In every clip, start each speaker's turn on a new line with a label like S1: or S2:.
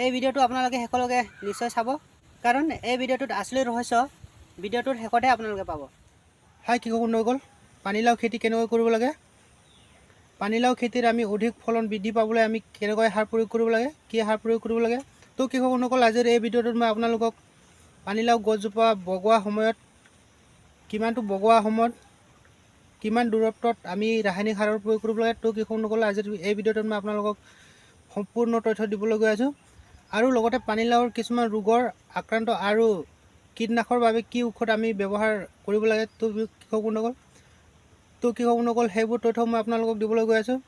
S1: এই ভিডিঅ'টো আপোনালোকে শেষলৈকে নিশ্চয় চাব, কাৰণ এই ভিডিঅ'টোত আচলি ৰহস্য ভিডিঅ'টোৰ শেষতহে আপোনালোকে পাব।
S2: হাই কৃষক বন্ধুসকল, পানীলাও খেতি কেনেকৈ কৰিব লাগে, পানীলাও খেতিৰ আমি অধিক ফলন বৃদ্ধি পাবলৈ আমি কেনেকৈ সাৰ প্ৰয়োগ কৰিব লাগে, কি সাৰ প্ৰয়োগ কৰিব লাগে। তো কৃষক বন্ধুসকল, আজিৰ এই ভিডিঅ'টোত মই আপোনালোকক পানীলাও গছজোপা বগোৱা সময়ত কিমানটো বগোৱা সময়ত কিমান দূৰত্বত আমি ৰাসায়নিক সাৰৰ প্ৰয়োগ কৰিব লাগে। তো কৃষক বন্ধুসকল, আজিৰ এই ভিডিঅ'টোত মই আপোনালোকক সম্পূৰ্ণ তথ্য দিবলৈ গৈ আছোঁ আৰু লগতে পানীলাওৰ কিছুমান ৰোগৰ আক্ৰান্ত আৰু কীটনাশৰ বাবে কি ঔষধ আমি ব্যৱহাৰ কৰিব লাগে। তো কৃষক বন্ধুসকল সেইবোৰ তথ্য মই আপোনালোকক দিবলৈ গৈ আছোঁ।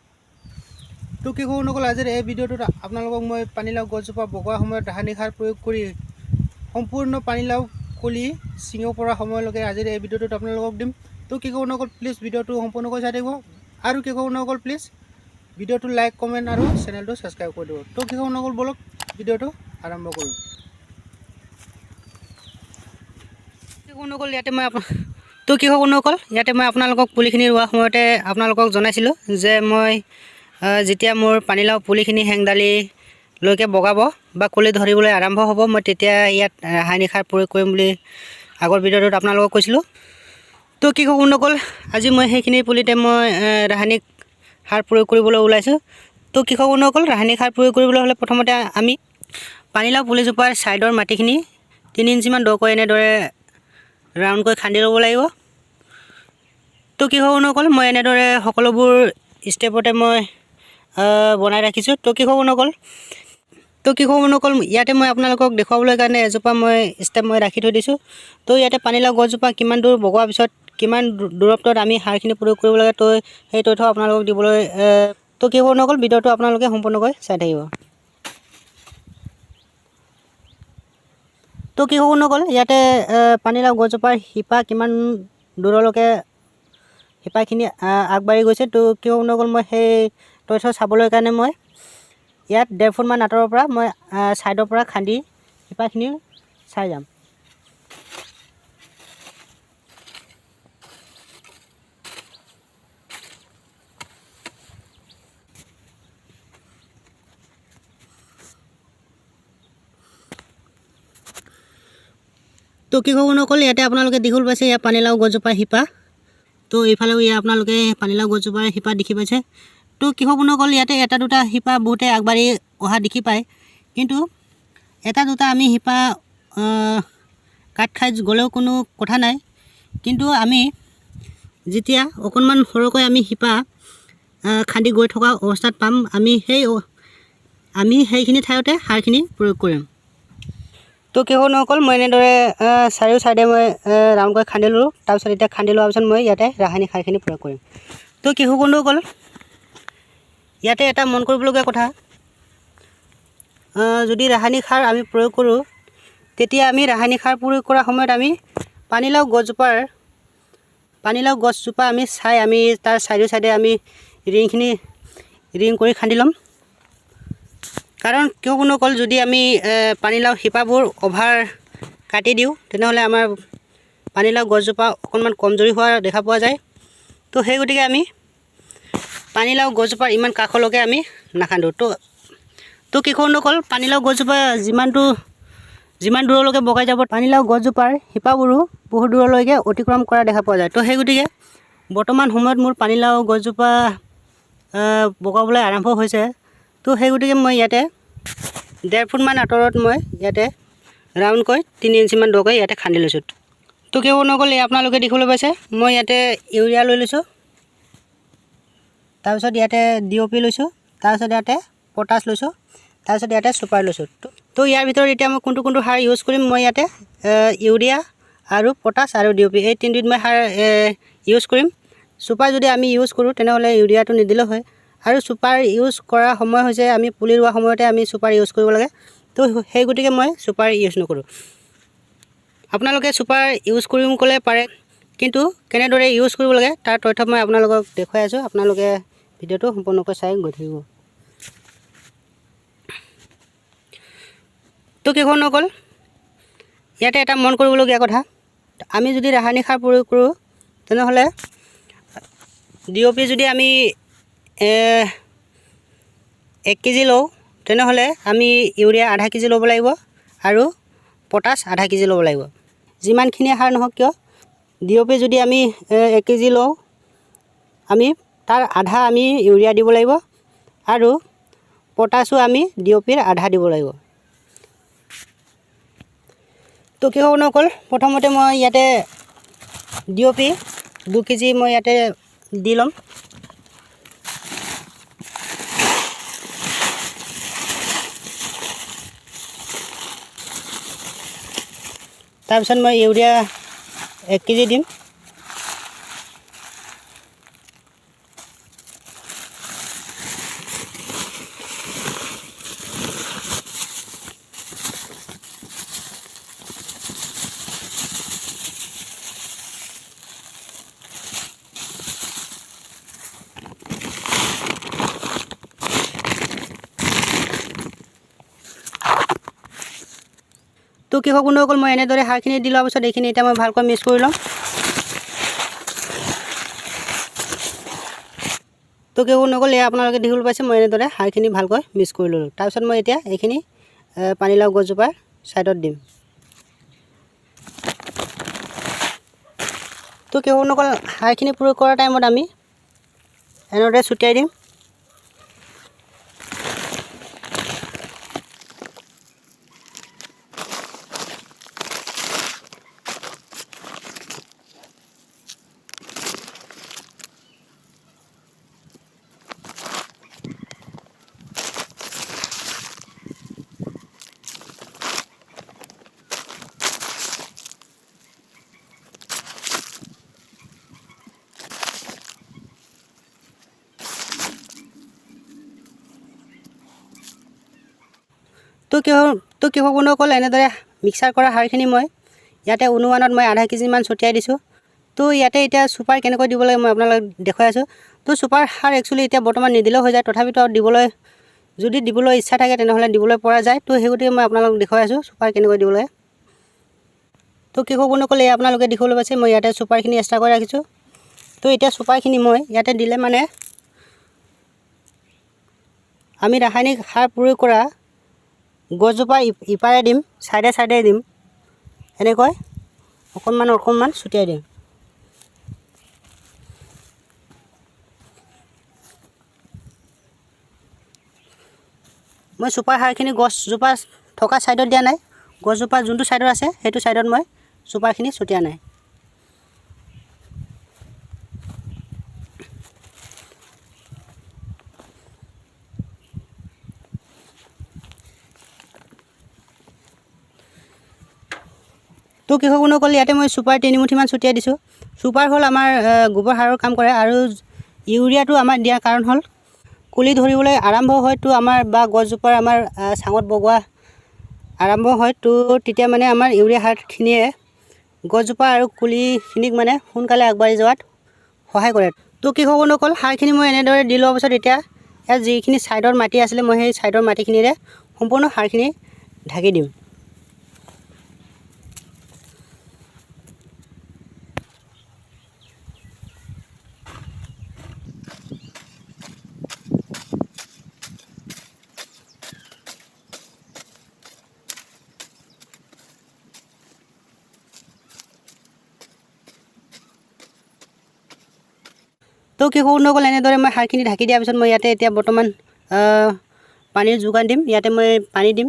S2: তো কৃষক বন্ধুসকল, আজিৰ এই ভিডিঅ'টোত আপোনালোকক মই পানীলাও গছজোপা বগোৱা সময়ত ৰাসায়নিক সাৰ প্ৰয়োগ কৰি সম্পূৰ্ণ পানীলাও কলি ছিঙিব পৰা সময়লৈকে আজিৰ এই ভিডিঅ'টোত আপোনালোকক দিম। তো কৃষক বন্ধুসকল, প্লিজ ভিডিঅ'টো সম্পূৰ্ণকৈ চাই থাকিব আৰু কৃষক বন্ধুসকল প্লিজ ভিডিঅ'টো লাইক, কমেণ্ট আৰু চেনেলটো ছাবস্ক্ৰাইব কৰি দিব। তো কৃষক বন্ধুসকল, ব'লক ভিডিঅ'টো আৰম্ভ কৰোঁ।
S1: কৃষক বন্ধুসকল, ইয়াতে মই তো কৃষক বন্ধুসকল, ইয়াতে মই আপোনালোকক পুলিখিনি ৰোৱা সময়তে আপোনালোকক জনাইছিলোঁ যে মই যেতিয়া মোৰ পানীলাও পুলিখিনি হেংদালিলৈকে বগাব বা কলি ধৰিবলৈ আৰম্ভ হ'ব, মই তেতিয়া ইয়াত ৰাসায়নিক সাৰ প্ৰয়োগ কৰিম বুলি আগৰ ভিডিঅ'টোত আপোনালোকক কৈছিলোঁ। তো কৃষক বন্ধুসকল, আজি মই সেইখিনি পুলিতে মই ৰাসায়নিক সাৰ প্ৰয়োগ কৰিবলৈ ওলাইছোঁ। তো কৃষক বন্ধুসকল, ৰাসায়নিক সাৰ প্ৰয়োগ কৰিবলৈ হ'লে প্ৰথমতে আমি পানীলাও পুলিজোপাৰ ছাইডৰ মাটিখিনি 3 ইঞ্চিমান দকৈ এনেদৰে ৰাউণ্ডকৈ খান্দি ল'ব লাগিব। তো কৃষক বন্ধুসকল, মই এনেদৰে সকলোবোৰ ষ্টেপতে মই বনাই ৰাখিছোঁ। তো কৃষক বন্ধুসকল, ইয়াতে মই আপোনালোকক দেখুৱাবলৈ কাৰণে এজোপা মই ষ্টেপ মই ৰাখি থৈ দিছোঁ। তো ইয়াতে পানীলাও গছজোপা কিমান দূৰ বগোৱাৰ পিছত কিমান দূৰত্বত আমি সাৰখিনি প্ৰয়োগ কৰিব লাগে, তো সেই তথ্য আপোনালোকক দিবলৈ। তো কৃষক বন্ধুসকল, ভিডিঅ'টো আপোনালোকে সম্পূৰ্ণকৈ চাই থাকিব। তো কৃষক বন্ধুসকল, ইয়াতে পানীলাও গছজোপাৰ শিপা কিমান দূৰলৈকে শিপাখিনি আগবাঢ়ি গৈছে, তো কৃষক বন্ধুসকল, মই সেই তথ্য চাবলৈ কাৰণে মই ইয়াত 1.5 ফুটমান আঁতৰৰ পৰা মই ছাইডৰ পৰা খান্দি শিপাখিনি চাই যাম। তো কৃষক বন্ধুসকল, ইয়াতে আপোনালোকে দেখিবলৈ পাইছে ইয়াত পানীলাও গছজোপাৰ শিপা। তো এইফালেও ইয়াত আপোনালোকে পানীলাও গছজোপাৰ শিপা দেখি পাইছে। তো কৃষক বন্ধুসকল, ইয়াতে এটা দুটা শিপা বহুতে আগবাঢ়ি অহা দেখি পায়, কিন্তু এটা দুটা আমি শিপা কাট খাই গ'লেও কোনো কথা নাই, কিন্তু আমি যেতিয়া অকণমান সৰহকৈ আমি শিপা খান্দি গৈ থকা অৱস্থাত পাম, আমি সেইখিনি ঠাইতে সাৰখিনি প্ৰয়োগ কৰিম। তো কৃষক বন্ধুসকল, মই এনেদৰে চাৰিও ছাইডে মই ৰাউণ্ডকৈ খান্দি ল'লোঁ। তাৰপিছত এতিয়া খান্দি লোৱাৰ পিছত মই ইয়াতে ৰাসায়নিক সাৰখিনি প্ৰয়োগ কৰিম। তো কৃষক বন্ধুসকল, ইয়াতে এটা মন কৰিবলগীয়া কথা, যদি ৰাসায়নিক সাৰ আমি প্ৰয়োগ কৰোঁ, তেতিয়া আমি ৰাসায়নিক সাৰ প্ৰয়োগ কৰাৰ সময়ত আমি পানীলাও গছজোপা আমি চাই আমি তাৰ চাইডে চাইডে আমি ৰিংখিনি ৰিং কৰি খান্দি ল'ম। কাৰণ কিয় বন্ধুসকল, যদি আমি পানীলাও শিপাবোৰ অভাৰ কাটি দিওঁ, তেনেহ'লে আমাৰ পানীলাও গছজোপা অকণমান কমজোৰি হোৱা দেখা পোৱা যায়। তো সেই গতিকে আমি পানীলাও গছজোপাৰ ইমান কাষলৈকে আমি নাখান্দো। তো কৃষক বন্ধুসকল, পানীলাও গছজোপা যিমান দূৰলৈকে বগাই যাব, পানীলাও গছজোপাৰ শিপাবোৰো বহুত দূৰলৈকে অতিক্ৰম কৰা দেখা পোৱা যায়। তো সেই গতিকে বৰ্তমান সময়ত মোৰ পানীলাও গছজোপা বগাবলৈ আৰম্ভ হৈছে। তো সেই গতিকে মই ইয়াতে 1.5 ফুটমান আঁতৰত মই ইয়াতে ৰাউণ্ডকৈ 3 ইঞ্চিমান দকৈ ইয়াতে খান্দি লৈছোঁ। তো কৃষক বন্ধুসকল, এই আপোনালোকে দেখিবলৈ পাইছে মই ইয়াতে ইউৰিয়া লৈ লৈছোঁ, তাৰপিছত ইয়াতে ডি অ' পি লৈছোঁ, তাৰপিছত ইয়াতে পটাছ লৈছোঁ, তাৰপিছত ইয়াতে ছুপাৰ লৈছোঁ। তো ইয়াৰ ভিতৰত এতিয়া মই কোনটো কোনটো সাৰ ইউজ কৰিম, মই ইয়াতে ইউৰিয়া আৰু পটাছ আৰু ডি অ' পি এই তিনিবিধ মই সাৰ ইউজ কৰিম। ছুপাৰ যদি আমি ইউজ কৰোঁ, তেনেহ'লে ইউৰিয়াটো নিদিলেও হয়। আৰু ছুপাৰ ইউজ কৰা সময় হৈছে আমি পুলি ৰোৱা সময়তে আমি ছুপাৰ ইউজ কৰিব লাগে। তো সেই গতিকে মই ছুপাৰ ইউজ নকৰোঁ। আপোনালোকে ছুপাৰ ইউজ কৰিম ক'লে পাৰে, কিন্তু কেনেদৰে ইউজ কৰিব লাগে তাৰ তথ্য মই আপোনালোকক দেখুৱাই আছোঁ। আপোনালোকে ভিডিঅ'টো সম্পূৰ্ণকৈ চাই গৈ থাকিব। তো কৃষকসকল, ইয়াতে এটা মন কৰিবলগীয়া কথা, আমি যদি ৰাসায়নিক সাৰ প্ৰয়োগ কৰোঁ তেনেহ'লে ডি অ' পি যদি আমি 1 কেজি লওঁ, তেনেহ'লে আমি ইউৰিয়া আধা কেজি ল'ব লাগিব আৰু পটাছ আধা কেজি ল'ব লাগিব। যিমানখিনি সাৰ নহওক কিয়, ডি অ' পি যদি আমি 1 কেজি লওঁ, আমি তাৰ আধা আমি ইউৰিয়া দিব লাগিব আৰু পটাছো আমি ডি অ' পিৰ আধা দিব লাগিব। তো কৃষক বন্ধুসকল, প্ৰথমতে মই ইয়াতে ডি অ' পি 2 কেজি মই ইয়াতে দি ল'ম। তাৰপিছত মই ইউৰিয়া 1 কেজি দিম। তো কৃষক বন্ধুসকল, মই এনেদৰে সাৰখিনি দি লোৱাৰ পিছত এইখিনি এতিয়া মই ভালকৈ মিক্স কৰি ল'ম। তো কৃষক বন্ধুসকল, এয়া আপোনালোকে দেখিবলৈ পাইছে, মই এনেদৰে সাৰখিনি ভালকৈ মিক্স কৰি ল'লোঁ। তাৰপিছত মই এতিয়া এইখিনি পানীলাও গছজোপাৰ ছাইডত দিম। তো কৃষক বন্ধুসকল, সাৰখিনি প্ৰয়োগ কৰাৰ টাইমত আমি এনেদৰে ছটিয়াই দিম। তো কৃষক বন্ধুসকল, এনেদৰে মিক্সাৰ কৰা সাৰখিনি মই ইয়াতে অনুমানত মই আধা কেজিমান ছটিয়াই দিছোঁ। তো ইয়াতে এতিয়া চুপাৰ কেনেকৈ দিব লাগে মই আপোনালোকক দেখুৱাই আছোঁ। তো চুপাৰ সাৰ একচুৱেলি এতিয়া বৰ্তমান নিদিলেও হৈ যায়, তথাপিতো আৰু যদি দিবলৈ ইচ্ছা থাকে তেনেহ'লে দিবলৈ পৰা যায়। তো সেই গতিকে মই আপোনালোকক দেখুৱাই আছোঁ চুপাৰ কেনেকৈ দিব লাগে। তো কৃষক বন্ধুসকল, এই আপোনালোকে দেখিবলৈ পাইছে মই ইয়াতে চুপাৰখিনি এক্সট্ৰা কৰি ৰাখিছোঁ। তো এতিয়া চুপাৰখিনি মই ইয়াতে দিলে মানে আমি ৰাসায়নিক সাৰ প্ৰয়োগ কৰা গছজোপা ইপাৰে দিম, ছাইডে ছাইডে দিম, এনেকৈ অকণমান অকণমান ছটিয়াই দিম। মই চুপাৰ সাৰখিনি গছজোপা থকা ছাইডত দিয়া নাই, গছজোপা যোনটো ছাইডত আছে সেইটো ছাইডত মই চুপাৰখিনি ছটিয়া নাই। তো কৃষক বন্ধুসকল, ইয়াতে মই চুপাৰ তিনিমুঠিমান ছটিয়াই দিছোঁ। চুপাৰ হ'ল আমাৰ গোবৰ সাৰৰ কাম কৰে আৰু ইউৰিয়াটো আমাৰ দিয়াৰ কাৰণ হ'ল কলি ধৰিবলৈ আৰম্ভ হয়, তো আমাৰ বা গছজোপাৰ আমাৰ চাঙত বগোৱা আৰম্ভ হয়, তো তেতিয়া মানে আমাৰ ইউৰিয়া সাৰখিনিয়ে গছজোপা আৰু কলিখিনিক মানে সোনকালে আগবাঢ়ি যোৱাত সহায় কৰে। তো কৃষক বন্ধুসকল, সাৰখিনি মই এনেদৰে দি লোৱাৰ পিছত এতিয়া ইয়াত যিখিনি ছাইডৰ মাটি আছিলে মই সেই ছাইডৰ মাটিখিনিৰে সম্পূৰ্ণ সাৰখিনি ঢাকি দিম। তো কৃষক বন্ধুসকল, এনেদৰে মই সাৰখিনি ঢাকি দিয়াৰ পিছত মই ইয়াতে এতিয়া বৰ্তমান পানীৰ যোগান দিম। ইয়াতে মই পানী দিম,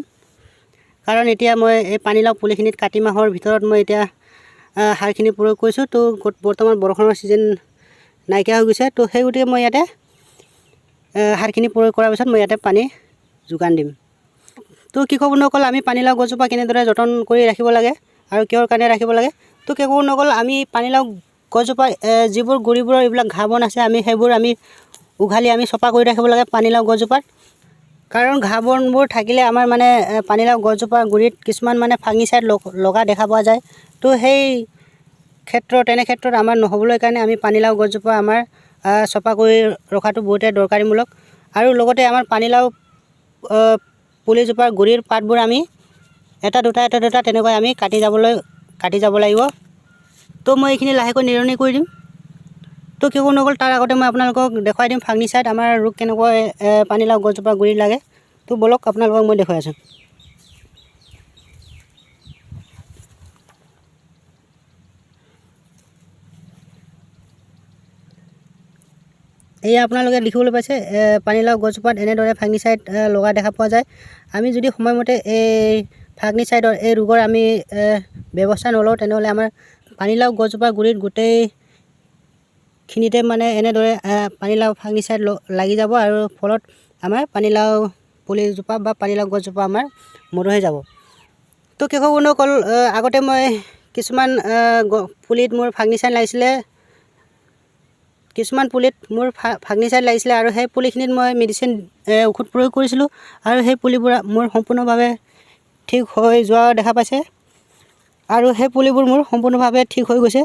S1: কাৰণ এতিয়া মই এই পানীলাও পুলিখিনিত কাতি মাহৰ ভিতৰত মই এতিয়া সাৰখিনি প্ৰয়োগ কৰিছোঁ। তো বৰ্তমান বৰষুণৰ ছিজন নাইকিয়া হৈ গৈছে, তো সেই গতিকে মই ইয়াতে সাৰখিনি প্ৰয়োগ কৰাৰ পিছত মই ইয়াতে পানী যোগান দিম। তো কৃষক বন্ধুসকল, আমি পানীলাও গছজোপা কেনেদৰে যতন কৰি ৰাখিব লাগে আৰু কিহৰ কাৰণে ৰাখিব লাগে। তো কৃষক বন্ধুসকল, আমি পানীলাও গছজোপা যিবোৰ গুৰিবোৰৰ এইবিলাক ঘাঁহ বন আছে আমি সেইবোৰ আমি উঘালি আমি চফা কৰি ৰাখিব লাগে পানীলাও গছজোপাত, কাৰণ ঘাঁহ বনবোৰ থাকিলে আমাৰ মানে পানীলাও গছজোপাৰ গুৰিত কিছুমান মানে ফাঙিচাইড লগা দেখা পোৱা যায়। তো সেই ক্ষেত্ৰত তেনে ক্ষেত্ৰত আমাৰ নহ'বলৈ কাৰণে আমি পানীলাও গছজোপা আমাৰ চফা কৰি ৰখাটো বহুতে দৰকাৰীমূলক। আৰু লগতে আমাৰ পানীলাও পুলিজোপাৰ গুৰিৰ পাতবোৰ আমি এটা দুটা এটা দুটা তেনেকৈ আমি কাটি যাব লাগিব। তো মই এইখিনি লাহেকৈ নিৰণি কৰি দিম। তো কি নগ'ল তাৰ আগতে মই আপোনালোকক দেখুৱাই দিম ফাৰ্নিচাইড আমাৰ ৰোগ কেনেকৈ পানীলাও গছজোপা গুৰিত লাগে। তো বলক আপোনালোকক মই দেখুৱাই আছোঁ। এয়া আপোনালোকে দেখিবলৈ পাইছে পানীলাও গছজোপাত এনেদৰে ফাংগিচাইড লগা দেখা পোৱা যায়। আমি যদি সময়মতে এই ফাংগিচাইডৰ এই ৰোগৰ আমি ব্যৱস্থা নলওঁ তেনেহ'লে আমাৰ পানীলাও গছজোপাৰ গুৰিত গোটেইখিনিতে মানে এনেদৰে পানীলাও ফাংগিচাইড লাগি যাব আৰু ফলত আমাৰ পানীলাও পুলিজোপা বা পানীলাও গছজোপা আমাৰ মৰহি যাব। তো কৃষক বন্ধুসকল, আগতে মই কিছুমান পুলিত মোৰ ফাংগিচাইড লাগিছিলে, কিছুমান পুলিত মোৰ ফাংগিচাইড লাগিছিলে আৰু সেই পুলিখিনিত মই মেডিচিন ঔষধ প্ৰয়োগ কৰিছিলোঁ আৰু সেই পুলিবোৰ মোৰ সম্পূৰ্ণভাৱে ঠিক হৈ যোৱা দেখা পাইছে আৰু সেই পুলিবোৰ মোৰ সম্পূৰ্ণভাৱে ঠিক হৈ গৈছে।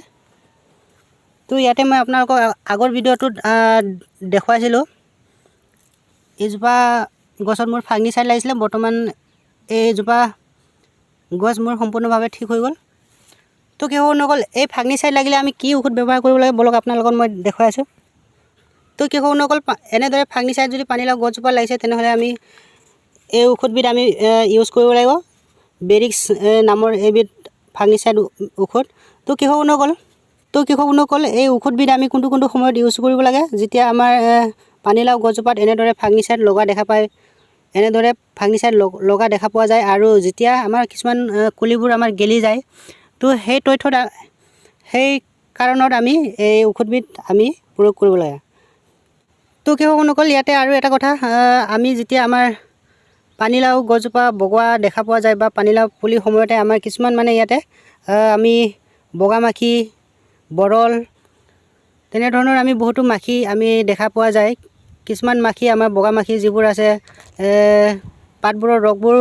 S1: তো ইয়াতে মই আপোনালোকক আগৰ ভিডিঅ'টোত দেখুৱাইছিলোঁ এইজোপা গছত মোৰ ফাংগিচাইড লাগিছিলে, বৰ্তমান এইজোপা গছ মোৰ সম্পূৰ্ণভাৱে ঠিক হৈ গ'ল। তো কৃষক বন্ধুসকল, এই ফাংগিচাইড লাগিলে আমি কি ঔষধ ব্যৱহাৰ কৰিব লাগে বলক আপোনালোকক মই দেখুৱাই আছোঁ। তো কৃষক বন্ধুসকল, এনেদৰে ফাংগিচাইড যদি পানীলাও গছজোপা লাগিছে তেনেহ'লে আমি এই ঔষধবিধ আমি ইউজ কৰিব লাগিব, বেৰিক্স নামৰ এইবিধ ফাংগিচাইড ঔষধ। তো কৃষক বন্ধুসকল, এই ঔষধবিধ আমি কোনটো কোনটো সময়ত ইউজ কৰিব লাগে, যেতিয়া আমাৰ পানীলাও গছজোপাত এনেদৰে ফাংগিচাইড লগা দেখা পায়, এনেদৰে ফাংগিচাইড লগা দেখা পোৱা যায় আৰু যেতিয়া আমাৰ কিছুমান কলিবোৰ আমাৰ গেলি যায়, তো সেই তথ্যত সেই কাৰণত আমি এই ঔষধবিধ আমি প্ৰয়োগ কৰিব লাগে। তো কৃষক বন্ধুসকল, ইয়াতে আৰু এটা কথা, আমি যেতিয়া আমাৰ পানীলাও গছজোপা বগোৱা দেখা পোৱা যায় বা পানীলাও পুলি সময়তে আমাৰ কিছুমান মানে ইয়াতে আমি বগা মাখি, বৰল তেনেধৰণৰ আমি বহুতো মাখি আমি দেখা পোৱা যায়। কিছুমান মাখি আমাৰ বগা মাখি যিবোৰ আছে পাতবোৰৰ ৰসবোৰ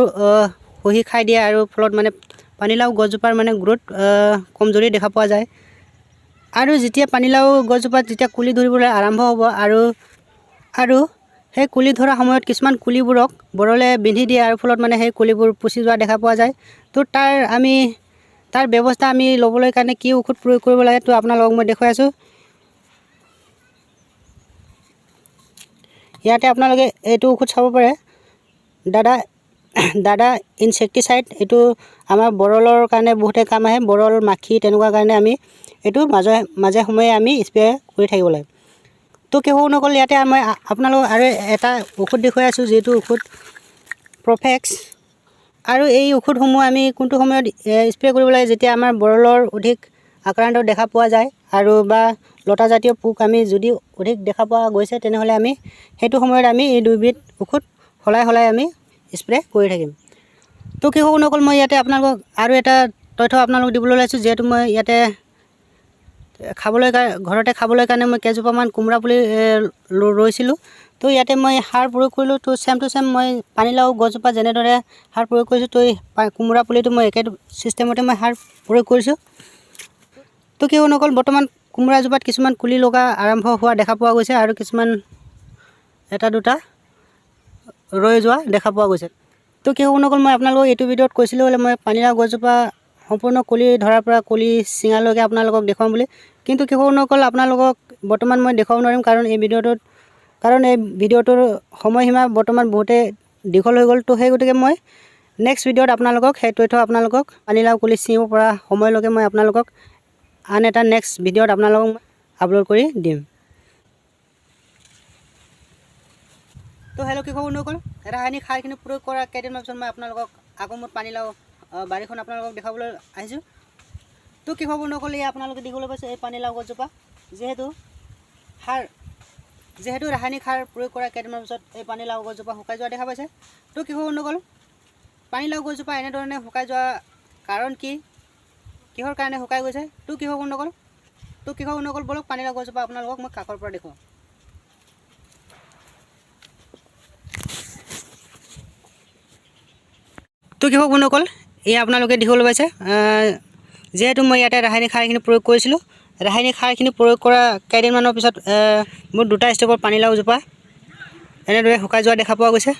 S1: শুহি খাই দিয়ে আৰু ফলত মানে পানীলাও গছজোপাৰ মানে গ্ৰ'থ কমজোৰি দেখা পোৱা যায়। আৰু যেতিয়া পানীলাও গছজোপাত যেতিয়া কুলি ধৰিবলৈ আৰম্ভ হ'ব আৰু সেই কুলি ধৰা সময়ত কিছুমান কুলিবোৰক বৰলে বিন্ধি দিয়ে আৰু ফলত মানে সেই কুলিবোৰ পচি যোৱা দেখা পোৱা যায়। তো তাৰ ব্যৱস্থা আমি ল'বলৈ কাৰণে কি ঔষধ প্ৰয়োগ কৰিব লাগে তো আপোনালোকক মই দেখুৱাই আছোঁ। ইয়াতে আপোনালোকে এইটো ঔষধ চাব পাৰে, দাদা ইনচেক্টিচাইড। এইটো আমাৰ বৰলৰ কাৰণে বহুতে কাম আহে, বৰল মাখি তেনেকুৱা কাৰণে আমি এইটো মাজে সময়ে আমি স্প্ৰে কৰি থাকিব লাগে। তো কৃষক বন্ধুসকল, ইয়াতে মই আপোনালোকক আৰু এটা ঔষধ দেখুৱাই আছোঁ, যিটো ঔষধ প্ৰফেক্স। আৰু এই ঔষধসমূহ আমি কোনটো সময়ত স্প্ৰে কৰিব লাগে, যেতিয়া আমাৰ বৰলৰ অধিক আক্ৰান্ত দেখা পোৱা যায় আৰু বা লতাজাতীয় পোক আমি যদি অধিক দেখা পোৱা গৈছে তেনেহ'লে আমি সেইটো সময়ত আমি এই দুইবিধ ঔষধ সলাই সলাই আমি স্প্ৰে কৰি থাকিম। তো কৃষক বন্ধুসকল, মই ইয়াতে আপোনালোকক আৰু এটা তথ্য আপোনালোকক দিবলৈ ওলাইছোঁ। যিহেতু মই ইয়াতে ঘৰতে খাবলৈ কাৰণে মই কেইজোপামান কোমোৰা পুলি ৰুইছিলোঁ। তো ইয়াতে মই সাৰ প্ৰয়োগ কৰিলোঁ। তো ছেম টু ছেম মই পানীলাও গছজোপা যেনেদৰে সাৰ প্ৰয়োগ কৰিছোঁ, তো এই কোমোৰা পুলিটো মই একে ছিষ্টেমতে মই সাৰ প্ৰয়োগ কৰিছোঁ। তো কৃষক বন্ধুসকল, বৰ্তমান কোমোৰাজোপাত কিছুমান কুলি লগা আৰম্ভ হোৱা দেখা পোৱা গৈছে আৰু কিছুমান এটা দুটা ৰৈ যোৱা দেখা পোৱা গৈছে। তো কৃষক বন্ধুসকল, মই আপোনালোকক এইটো ভিডিঅ'ত কৈছিলোঁ বোলে মই পানীলাও গছজোপা সম্পূৰ্ণ কলি ধৰাৰ পৰা কলি ছিঙালৈকে আপোনালোকক দেখুৱাম বুলি, কিন্তু কৃষক বন্ধুসকল আপোনালোকক বৰ্তমান মই দেখুৱাব নোৱাৰিম, কাৰণ এই ভিডিঅ'টোৰ সময়সীমা বৰ্তমান বহুতেই দীঘল হৈ গ'ল। তো সেই গতিকে মই নেক্সট ভিডিঅ'ত আপোনালোকক সেই তথ্য আপোনালোকক পানীলাও কলি ছিঙিব পৰা সময়লৈকে মই আপোনালোকক আন এটা নেক্সট ভিডিঅ'ত আপোনালোকক আপলোড কৰি দিম। তো হেল্ল' কৃষক বন্ধুসকল, ৰাসায়নিক সাৰখিনি প্ৰয়োগ কৰা কেইদিনমান পিছত মই আপোনালোকক আকৌ মোৰ পানীলাও বাৰীখন আপোনালোকক দেখুৱাবলৈ আহিছোঁ। তো কৃষক বন্ধুসকল, এই আপোনালোকে দেখিবলৈ পাইছে এই পানীলাও গছজোপা যিহেতু ৰাসায়নিক সাৰ প্ৰয়োগ কৰা কেইদিনমান পিছত এই পানীলাও গছজোপা শুকাই যোৱা দেখা পাইছে। তো কৃষক বন্ধুসকল, পানীলাও গছজোপা এনেধৰণে শুকাই যোৱা কাৰণ কি, কিহৰ কাৰণে শুকাই গৈছে? তো কৃষক বন্ধুসকল, বলক পানীলাও গছজোপা আপোনালোকক মই কাষৰ পৰা দেখুৱাওঁ। তো কৃষক বন্ধুসকল, এয়া আপোনালোকে দেখিবলৈ পাইছে, যিহেতু মই ইয়াতে ৰাসায়নিক সাৰখিনি প্ৰয়োগ কৰিছিলোঁ, ৰাসায়নিক সাৰখিনি প্ৰয়োগ কৰা কেইদিনমানৰ পিছত মোৰ দুটা ষ্টেপৰ পানীলাওজোপা এনেদৰে শুকাই যোৱা দেখা পোৱা গৈছে।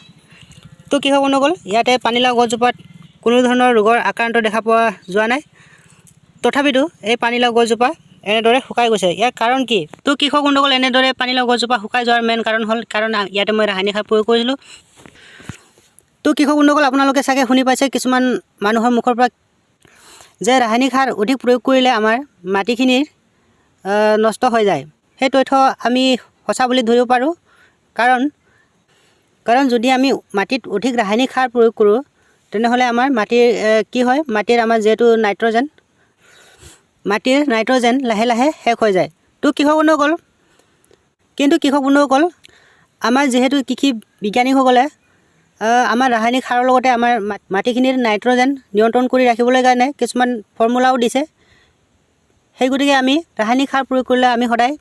S1: তো কৃষক বন্ধুসকল, ইয়াতে পানীলাও গছজোপাত কোনো ধৰণৰ ৰোগৰ আক্ৰান্ত দেখা পোৱা যোৱা নাই, তথাপিতো এই পানীলাও গছজোপা এনেদৰে শুকাই গৈছে। ইয়াৰ কাৰণ কি? তো কৃষক বন্ধুসকল, এনেদৰে পানীলাও গছজোপা শুকাই যোৱাৰ মেইন কাৰণ হ'ল, কাৰণ ইয়াতে মই ৰাসায়নিক সাৰ প্ৰয়োগ কৰিছিলোঁ। তো কৃষক বন্ধুসকল, আপোনালোকে চাগে শুনি পাইছে কিছুমান মানুহৰ মুখৰ পৰা যে ৰাসায়নিক সাৰ অধিক প্ৰয়োগ কৰিলে আমাৰ মাটিখিনিৰ নষ্ট হৈ যায়। সেই তথ্য আমি সঁচা বুলি ধৰিব পাৰোঁ, কাৰণ যদি আমি মাটিত অধিক ৰাসায়নিক সাৰ প্ৰয়োগ কৰোঁ তেনেহ'লে আমাৰ মাটিৰ কি হয়, মাটিৰ আমাৰ যিহেতু নাইট্ৰজেন, মাটিৰ নাইট্ৰজেন লাহে লাহে শেষ হৈ যায়। তো কৃষক বন্ধুসকল, কিন্তু কৃষক বন্ধুসকল, আমাৰ যিহেতু কৃষি বিজ্ঞানীসকলে আমাৰ ৰাসায়নিক সাৰৰ লগতে আমাৰ মাটিখিনিৰ নাইট্ৰজেন নিয়ন্ত্ৰণ কৰি ৰাখিবলৈ কাৰণে কিছুমান ফৰ্মুলাও দিছে। সেই গতিকে আমি ৰাসায়নিক সাৰ প্ৰয়োগ কৰিলে আমি সদায়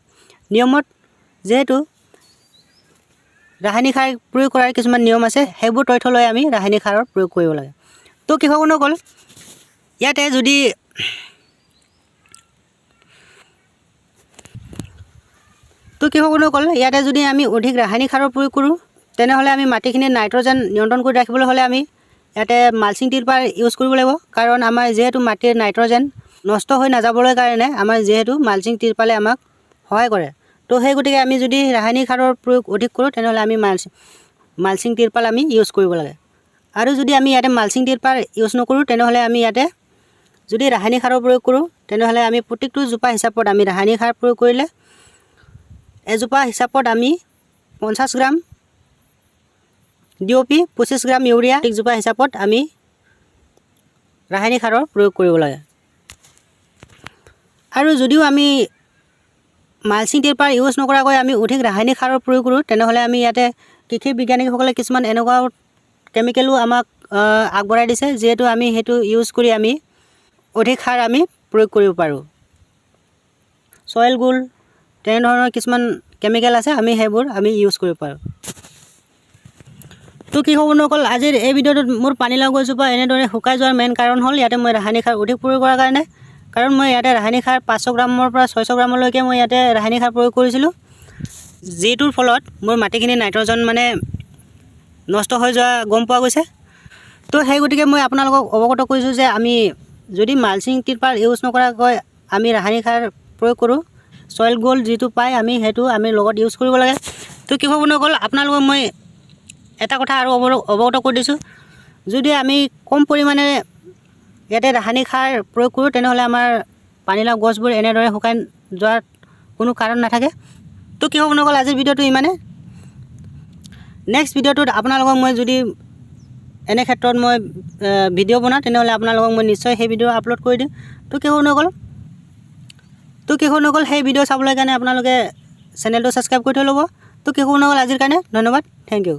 S1: নিয়মত, যিহেতু ৰাসায়নিক সাৰ প্ৰয়োগ কৰাৰ কিছুমান নিয়ম আছে, সেইবোৰ তথ্য লৈ আমি ৰাসায়নিক সাৰৰ প্ৰয়োগ কৰিব লাগে। তো কৃষক বন্ধুসকল, ইয়াতে যদি তো কৃষক বন্ধুসকল, ইয়াতে যদি আমি অধিক ৰাসায়নিক সাৰৰ প্ৰয়োগ কৰোঁ তেনেহ'লে আমি মাটিখিনি নাইট্ৰজেন নিয়ন্ত্ৰণ কৰি ৰাখিবলৈ হ'লে আমি ইয়াতে মালচিং তিৰপাল ইউজ কৰিব লাগিব। কাৰণ আমাৰ যিহেতু মাটিৰ নাইট্ৰজেন নষ্ট হৈ নাযাবলৈ কাৰণে আমাৰ যিহেতু মালচিং তিৰপালে আমাক সহায় কৰে। তো সেই গতিকে আমি যদি ৰাসায়নিক সাৰৰ প্ৰয়োগ অধিক কৰোঁ তেনেহ'লে আমি মালচিং তিৰপাল আমি ইউজ কৰিব লাগে। আৰু যদি আমি ইয়াতে মালচিং তিৰপাল ইউজ নকৰোঁ তেনেহ'লে আমি ইয়াতে যদি ৰাসায়নিক সাৰৰ প্ৰয়োগ কৰোঁ তেনেহ'লে আমি প্ৰত্যেকটো জোপা হিচাপত আমি ৰাসায়নিক সাৰ প্ৰয়োগ কৰিলে এজোপা হিচাপত আমি 50 গ্ৰাম DOP, 25 গ্ৰাম ইউৰিয়া জোপা হিচাপত আমি ৰাসায়নিক সাৰৰ প্ৰয়োগ কৰিব লাগে। আৰু যদিও আমি মালচিং তিৰপাল ইউজ নকৰাকৈ আমি অধিক ৰাসায়নিক সাৰৰ প্ৰয়োগ কৰোঁ তেনেহ'লে আমি ইয়াতে কৃষি বিজ্ঞানীসকলে কিছুমান এনেকুৱা কেমিকেলো আমাক আগবঢ়াই দিছে, যিহেতু আমি সেইটো ইউজ কৰি আমি অধিক সাৰ আমি প্ৰয়োগ কৰিব পাৰোঁ। চইল গোল তেনেধৰণৰ কিছুমান কেমিকেল আছে, আমি সেইবোৰ আমি ইউজ কৰিব পাৰোঁ। তো কৃষক বন্ধুসকল, আজিৰ এই ভিডিঅ'টোত মোৰ পানীলাও গছজোপা এনেদৰে শুকাই যোৱাৰ মেইন কাৰণ হ'ল ইয়াতে মই ৰাসায়নিক সাৰ অধিক প্ৰয়োগ কৰাৰ কাৰণে। কাৰণ মই ইয়াতে ৰাসায়নিক সাৰ 500 গ্ৰামৰ পৰা 600 গ্ৰামলৈকে মই ইয়াতে ৰাসায়নিক সাৰ প্ৰয়োগ কৰিছিলোঁ, যিটোৰ ফলত মোৰ মাটিখিনি নাইট্ৰজেন নষ্ট হৈ যোৱা গম পোৱা গৈছে। তো সেই গতিকে মই আপোনালোকক অৱগত কৰিছোঁ যে আমি যদি মালচিং তিৰপাল ইউজ নকৰাকৈ আমি ৰাসায়নিক সাৰ প্ৰয়োগ কৰোঁ, চইল গ'ল্ড যিটো পায় আমি সেইটো আমি লগত ইউজ কৰিব লাগে। তো কৃষক বন্ধুসকল, আপোনালোকক মই এটা কথা আৰু অৱগত কৰি দিছোঁ, যদি আমি কম পৰিমাণে ইয়াতে ৰাসায়নিক সাৰ প্ৰয়োগ কৰোঁ তেনেহ'লে আমাৰ পানীলাও গছবোৰ এনেদৰে শুকাই যোৱাৰ কোনো কাৰণ নাথাকে। তো কৃষক বন্ধুসকল, আজিৰ ভিডিঅ'টো ইমানে। নেক্সট ভিডিঅ'টোত আপোনালোকক মই যদি এনে ক্ষেত্ৰত মই ভিডিঅ' বনাওঁ তেনেহ'লে আপোনালোকক মই নিশ্চয় সেই ভিডিঅ' আপলোড কৰি দিম। তো কৃষক বন্ধুসকল, সেই ভিডিঅ' চাবলৈ কাৰণে আপোনালোকে চেনেলটো ছাবস্ক্ৰাইব কৰি থৈ ল'ব। তো কৃষক বন্ধুসকল, আজিৰ কাৰণে ধন্যবাদ, thank U.